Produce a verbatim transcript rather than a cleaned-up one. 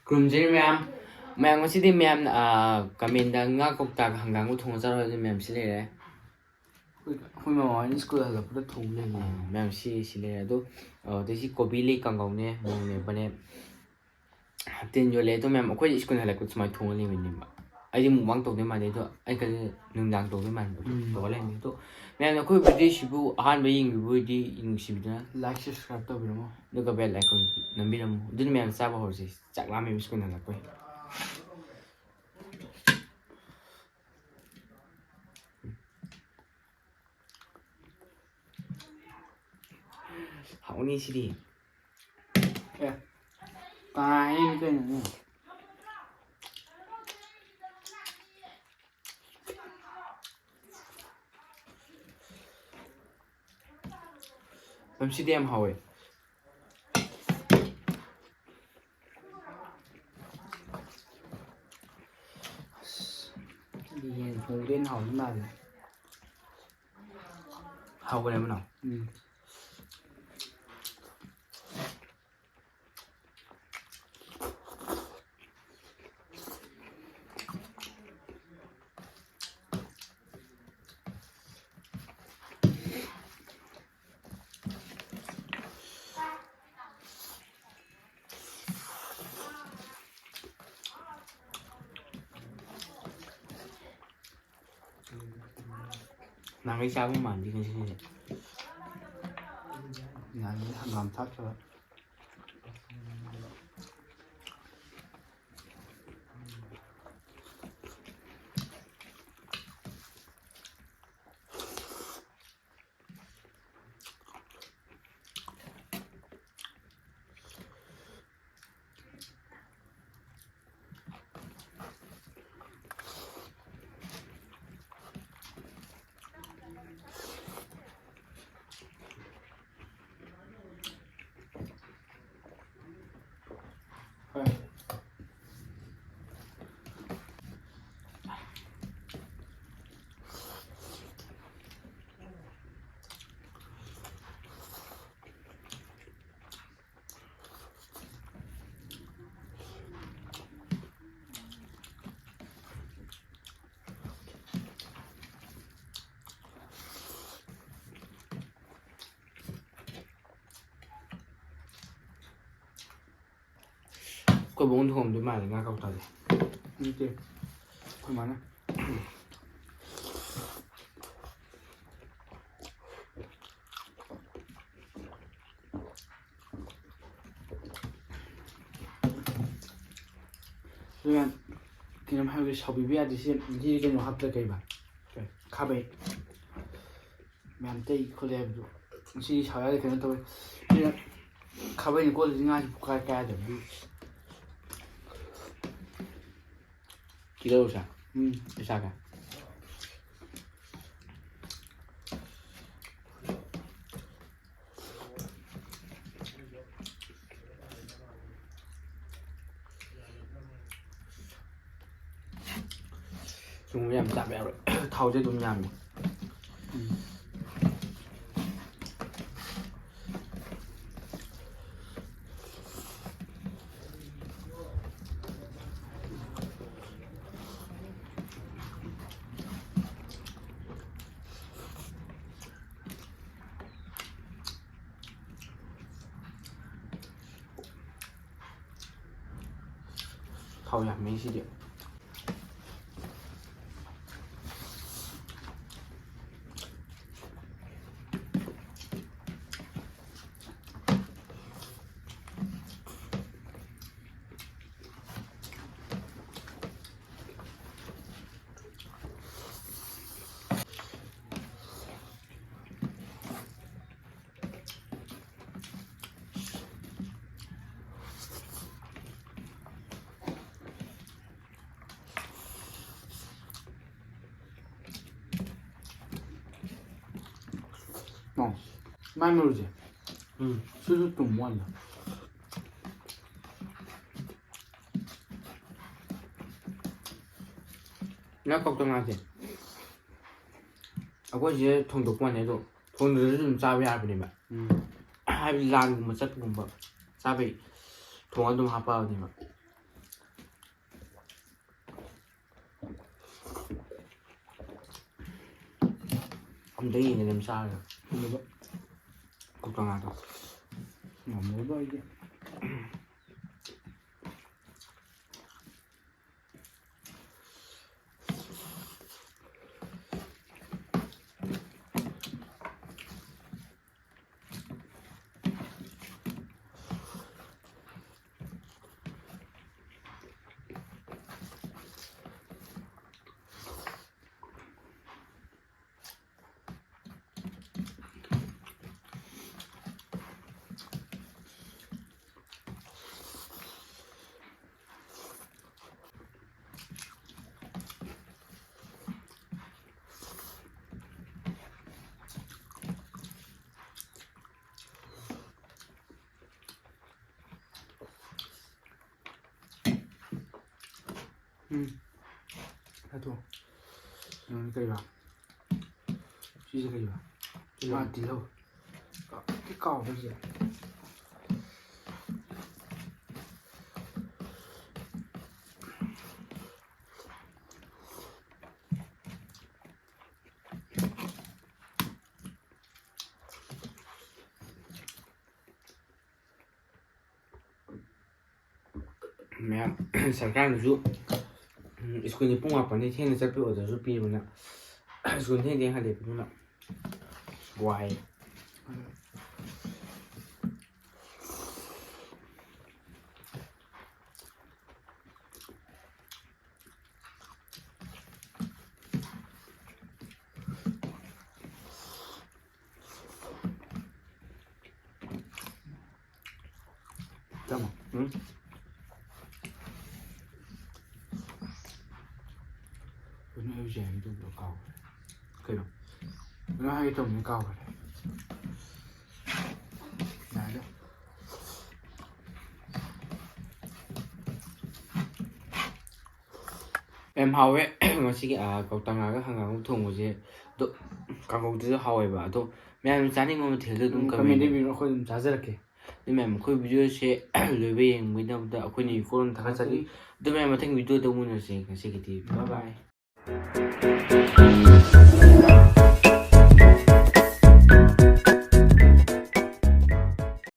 ꯈꯨꯔꯨꯝꯖꯔꯤ ꯃꯌꯥꯝ꯫ ꯃꯌꯥꯝ, ꯉꯁꯤꯗꯤ ꯃꯌꯥꯝꯅ, ꯑꯥ, comment ꯗ ꯉꯥ ꯀꯧꯇꯥꯒ ꯍꯪꯒꯥꯝꯒ ꯊꯣꯡꯉ ꯆꯥꯔꯣ ꯍꯥꯏꯕꯗꯤ ꯃꯌꯥꯝ ꯁꯤ ꯂꯩꯔꯦ꯫ ꯑꯩꯈꯣꯏ, ꯑꯩꯈꯣꯏ ꯃꯃꯥ ꯍꯣꯏꯅ ꯁ꯭ꯀꯨꯜ ꯍꯜꯂꯛꯄꯗ ꯊꯣꯡ ꯂꯩꯔꯝꯃꯦ꯫ ꯑꯥ, ꯃꯌꯥꯝ ꯁꯤ, ꯁꯤ ꯂꯩꯔꯦ꯫ ꯑꯗꯣ, ꯑꯥ, ꯑꯗꯩ ꯁꯤ ꯀꯣꯕꯤ ꯂꯩ ꯀꯥꯡꯒꯧꯅꯦ, ꯃꯣꯔꯣꯛ ꯃꯦꯠꯄꯅꯦ꯫ ꯇꯤꯟ ꯌꯣꯠꯂꯦ꯫ ꯑꯗꯣ ꯃꯌꯥꯝ, ꯑꯩꯈꯣꯏ ꯁ꯭ꯀꯨꯜ ꯍꯜꯂꯛꯄꯗ ꯁꯨꯃꯥꯏꯅ ꯊꯣꯡꯉ ꯂꯩꯕꯅꯦꯕ꯫ ꯑꯩꯗꯤ mukbang ꯇꯧꯗꯣꯏ ꯃꯥꯟꯗꯦ, ꯑꯗꯣ ꯑꯩ ꯈꯜꯂꯦ ꯅꯨꯡꯗꯥꯡ ꯇꯧꯗꯣꯏ ꯃꯥꯟꯕ꯫ ꯎꯝ꯫ ꯇꯧꯔ ꯂꯩꯔꯝꯃꯦ꯫ ꯑꯗꯣ ꯃꯌꯥꯝꯅ ꯑꯩꯈꯣꯏ video ꯁꯤꯕꯨ ꯑꯍꯥꯟꯕ ꯌꯦꯡꯕꯤꯕ ꯑꯣꯏꯔꯗꯤ ꯅꯨꯡꯁꯤꯕꯤꯗꯨꯅ like, subscribe ꯇꯧꯕꯤꯔꯝꯃꯣ꯫ ꯑꯗꯨꯒ bell icon ꯅꯝꯕꯤꯔꯝꯃꯣ꯫ ꯑꯗꯨꯅ ꯃꯌꯥꯝ ꯆꯥꯕ ꯍꯧꯔꯁꯤ꯫ ꯆꯥꯛ ꯂꯥꯝꯃꯦꯕ ꯁ꯭ꯀꯨꯜ ꯍꯜꯂꯛꯄꯩ꯫ ꯍꯥꯎꯅꯤ ꯁꯤꯗꯤ꯫ ꯑꯦ, ꯀꯥꯏꯅꯤ ꯀꯩꯅꯣꯅꯦ꯫ ꯃꯦꯝ, ꯁꯤꯗꯤ ꯌꯥꯝ ꯍꯥꯎꯋꯦ꯫ ꯑꯁ, ꯌꯦꯟ ꯊꯣꯡꯕꯗꯩ ꯍꯦꯟꯅ ꯍꯥꯎꯗꯧ ꯃꯥꯜꯂꯦ꯫ ꯍꯥꯎꯕꯅꯦ ꯑꯃꯅ꯫ ꯎꯝ꯫ ꯅꯍꯥꯟꯒꯩ ꯆꯥꯕ ꯃꯥꯟꯗꯦ ꯉꯁꯤꯁꯦ꯫ ꯅꯍꯥꯟꯒꯩ ꯍꯪꯒꯥꯝ ꯊꯥꯛꯇꯕ꯫ ꯑꯩꯈꯣꯏ ꯕꯣꯡ ꯊꯣꯡꯉꯝꯗꯣꯏ ꯃꯥꯜꯂꯦ ꯉꯥ ꯀꯧꯇꯥꯁꯦ꯫ ꯅꯠꯇꯦ, ꯑꯩꯈꯣꯏ ꯃꯥꯅ꯫ ꯑꯗꯨꯒ ꯀꯩꯅꯣꯝ ꯍꯥꯏꯕꯗꯤ ꯁꯥꯎꯕꯤꯕ ꯌꯥꯗꯦ꯫ ꯁꯤ, ꯁꯤ ꯀꯩꯅꯣ ꯍꯥꯞꯇ ꯀꯩꯕ? ꯈꯥꯕꯩ꯫ ꯃꯌꯥꯝ ꯇꯩ ꯈꯣꯠꯂꯦ ꯍꯥꯏꯕꯗꯨ꯫ ꯁꯤ ꯁꯥꯎ ꯌꯥꯗꯦ, ꯀꯩꯅꯣ ꯇꯧꯋꯦ꯫ ꯁꯤꯅ ꯈꯥꯕꯩꯅ ꯀꯣꯠꯂꯗꯤ ꯉꯥꯁꯤ ꯄꯨꯀꯥꯏ ꯀꯥꯏꯗꯕꯗꯨ꯫ ꯀꯤꯂꯣ ꯁꯥ? ꯎꯝ꯫ ꯄꯩꯁꯥ ꯀꯌꯥ? ꯁꯨꯝ ꯌꯥꯝ ꯆꯥꯕ ꯌꯥꯔꯣꯏ꯫ ꯊꯥꯎꯁꯦ ꯑꯗꯨꯝ ꯌꯥꯝꯃꯤ꯫ ꯊꯥꯎ ꯌꯥꯝꯃꯦ ꯁꯤꯗꯤ꯫ ꯑꯣ, ꯃꯥꯏ ꯃꯔꯨꯁꯦ꯫ ꯎꯝ꯫ ꯁꯤꯁꯨ ꯇꯨꯝ ꯋꯥꯅꯤꯗ꯫ ꯉꯥ ꯀꯧꯇ ꯉꯥꯁꯦ ꯑꯩꯈꯣꯏ ꯁꯤꯗ ꯊꯣꯡꯗꯣꯛꯄ ꯋꯥꯅꯤ, ꯑꯗꯣ ꯊꯣꯡꯗ꯭ꯔꯁꯨ ꯑꯗꯨꯝ ꯆꯥꯕ ꯌꯥꯔꯕꯅꯦꯕ꯫ ꯎꯝ꯫ ꯍꯥꯏꯕꯗꯤ ꯂꯥꯟꯒꯨꯝꯕ ꯆꯠꯄꯒꯨꯝꯕ ꯆꯥꯕꯩ ꯊꯣꯡꯉ ꯑꯗꯨꯝ ꯍꯥꯞꯄꯛꯑꯕꯅꯦꯕ꯫ ꯑꯝꯇ ꯌꯦꯡꯒꯦ ꯑꯗꯨꯝ ꯆꯥꯔꯒ꯫ ꯀꯧꯇ ꯉꯥꯗꯣ꯫ ꯉꯝꯃꯣꯏꯕ ꯑꯩꯗꯤ꯫ ꯎꯝ꯫ ꯍꯥꯏꯗꯣ꯫ ꯎꯝ, ꯀꯩꯕ? ꯁꯤꯁꯦ ꯀꯩꯕ? ꯇꯤꯜꯍꯧ꯫ ꯃꯥ ꯇꯤꯜꯍꯧ꯫ ꯀꯥꯎ-, ꯀꯥꯎꯕꯁꯦ꯫ ꯃꯌꯥꯝ, ꯁꯔꯀꯥꯔꯅꯁꯨ, ꯎꯝ, ꯁ꯭ꯀꯨꯜꯁꯦ ꯄꯨꯡ ꯃꯥꯄꯟꯗꯩ ꯊꯦꯡꯅ ꯆꯠꯄꯒꯤ orderꯁꯨ ꯄꯤꯕꯅ, ꯁ꯭ꯀꯨꯜ ꯊꯦꯡ ꯊꯦꯡ ꯍꯜꯂꯛꯑꯦ꯫ ꯑꯗꯨꯅ ꯋꯥꯏ꯫ ꯆꯥꯃꯣ꯫ ꯎꯝ? ꯀꯩꯅꯣ ꯑꯩ ꯍꯧꯖꯤꯛ ꯍꯥꯏꯒꯦ ꯇꯧꯕꯗꯣ ꯀꯥꯎꯈ꯭ꯔꯦ꯫ ꯀꯩꯅꯣ? ꯀꯩꯅꯣ ꯍꯥꯏꯒꯦ ꯇꯧꯕꯅꯤ ꯀꯥꯎꯈ꯭ꯔꯦ꯫ ꯌꯥꯔꯦ꯫ ꯌꯥꯝ ꯍꯥꯎꯋꯦ꯫ ꯉꯁꯤꯒꯤ, ꯑ, ꯀꯧꯇꯥ ꯉꯥꯒ ꯍꯪꯒꯥꯝꯒ ꯊꯣꯡꯕꯁꯦ꯫ ꯑꯗꯣ ꯀꯥꯡꯍꯧꯗꯨꯁꯨ ꯍꯥꯎꯋꯦꯕ꯫ ꯑꯗꯣ ꯃꯌꯥꯝꯅ ꯆꯥꯅꯤꯡꯕ ꯃꯊꯦꯜꯗꯣ ꯑꯗꯨꯝ ꯎꯝ, comment comment ꯗ ꯄꯤꯔꯣ, ꯑꯩꯈꯣꯏ ꯑꯗꯨꯝ ꯆꯥꯖꯔꯛꯀꯦ꯫ ꯑꯗꯨ ꯃꯌꯥꯝ, ꯑꯩꯈꯣꯏ video ꯁꯦ ꯂꯣꯏꯕ ꯌꯦꯡꯕꯒꯤꯗꯃꯛꯇ ꯑꯩꯈꯣꯏꯅ ꯏꯀꯣꯟ ꯊꯥꯒꯠꯆꯔꯤ꯫ ꯑꯗꯨ ꯃꯌꯥꯝ, ꯃꯊꯪ video ꯗ ꯑꯃꯨꯛ ꯎꯅꯔꯁꯦ꯫ ꯉꯁꯤꯒꯤꯗꯤ bye bye꯫